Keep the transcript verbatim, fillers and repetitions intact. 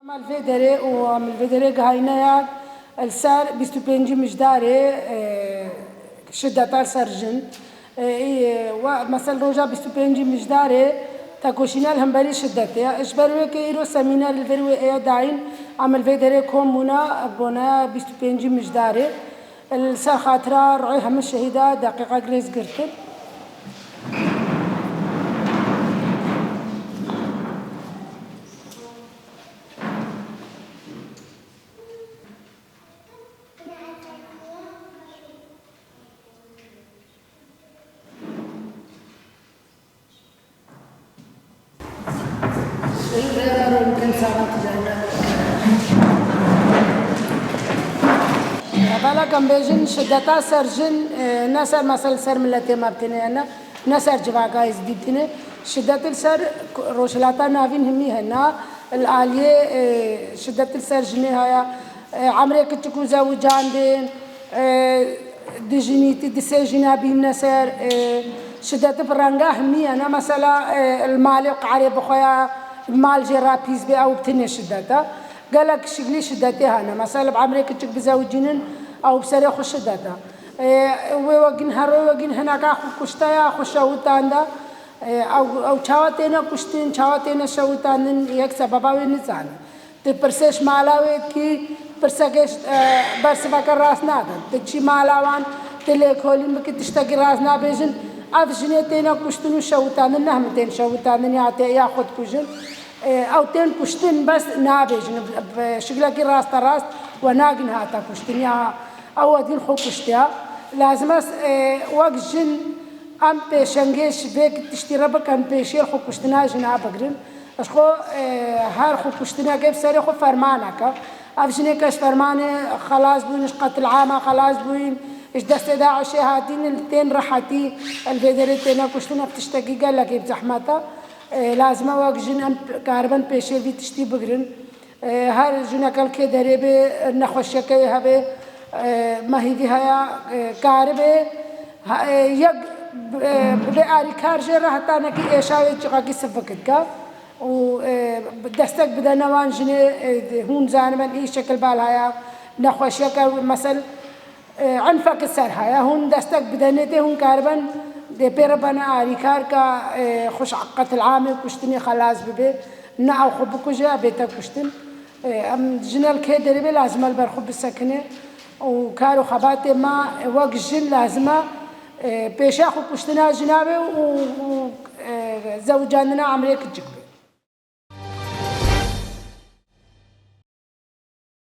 Em li vê derê û em li vê derê gihayîne ya li ser bîst û pêncî Mijdarê, e, şideta li ser jin. E, e, we, mesel roja bîst û pêncî Mijdarê tekoşîna li hemberî şidetê ye. Ji ber wê ke îro semîner li vir wê êya dayîn, em li vê derê kom bûne, bona bîst û pêncî Mijdarê. Li ser xatira ruhê hemû şehîda deqîqek rêz girtin. Belek em bêjin şideta ser jin, e, ne ser mesel ser miletê me bitîne, ne, ne ser civaka Êzidî bitîne. Şidetê li ser Rojhilata Navîn himî hene, li aliyê, e, şidetê li ser jinê haya, e, emrê kiçik û zewicandên, e, dijinîtî, disê jina bîne ser, e, şidetê bi renga himî hene. Mesela, e, li malê qarê bi xwe ya, mal jê re pîs bê, ew bi tinê şideta. Gelek şiklî şidetê hene. Mesela bi emrê kiçik bizewicînin, ew bi serê xwe şideta. E, wê wegîn, her wê wegîn hineka xwe kuşte ya, xwe şewitanda. E, ew, ew çawa têne kuştin, çawa têne şewitandin, yek sebeba wê nizanin. Tu pirsê ji mala wê dikî, pirsekê, e, bersiveke rast nadin. Tu çî mala wan, tu lêkolîn bikî, tiştekî rast nabêjin. Ev jinê têne kuştin û şewitandin, ne hemî tên şewitandin ya tê ya xwe dikujin. E, ew tên kuştin, bes nabêjin. Bi şiklekî rasterast we nagin hate kuştin ya ew we dîn xwe kuştiya. Lazim e, e, wek jin em pêşengê ji vê tiştî re bikin, pêşiyê xwe kuştina jina bigirin. Ji xwe, e, her xwe kuştinekê bi serê xwe fermanek e. Ev jinê ke ji fermanê xelas bûyîn, ji qetilama xelas bûyîn, ji destê DAIŞê hatîn, li tên rehetî li vê derê têne kuştin, ev tiştekî gelekî bi zehmet e. E, lazim e wek jin em karibin pêşê vî tiştî bigirin. E, her jineke li kê derê bê, nexweşiyeke wê hebe, e, me hîvî heye, e, karibe, ha, e, yek, e, bê arîkar jê re heta nekî êşa wê çiqakî sivik dike. Û, e, destek bidene wan jinê, e, hûn zanibin, î şekil bal haya, nexweşiyeke, mesel, e, enfek ser haya, hûn destek bidenê tê, hûn karibin dê pê re bene arîkar ka, e, xwe ji qetilamê û kuştinê xelas bibe, ne ew xwe bikuje, bête kuştin. E, em jine li kê derê be, lazim e li ber xwe bisekine û kar û xebatê me, e, wek jin lazim e, e, pêşa xwe kuştina jina be û, û, e, zewicandina emrê kiçik be.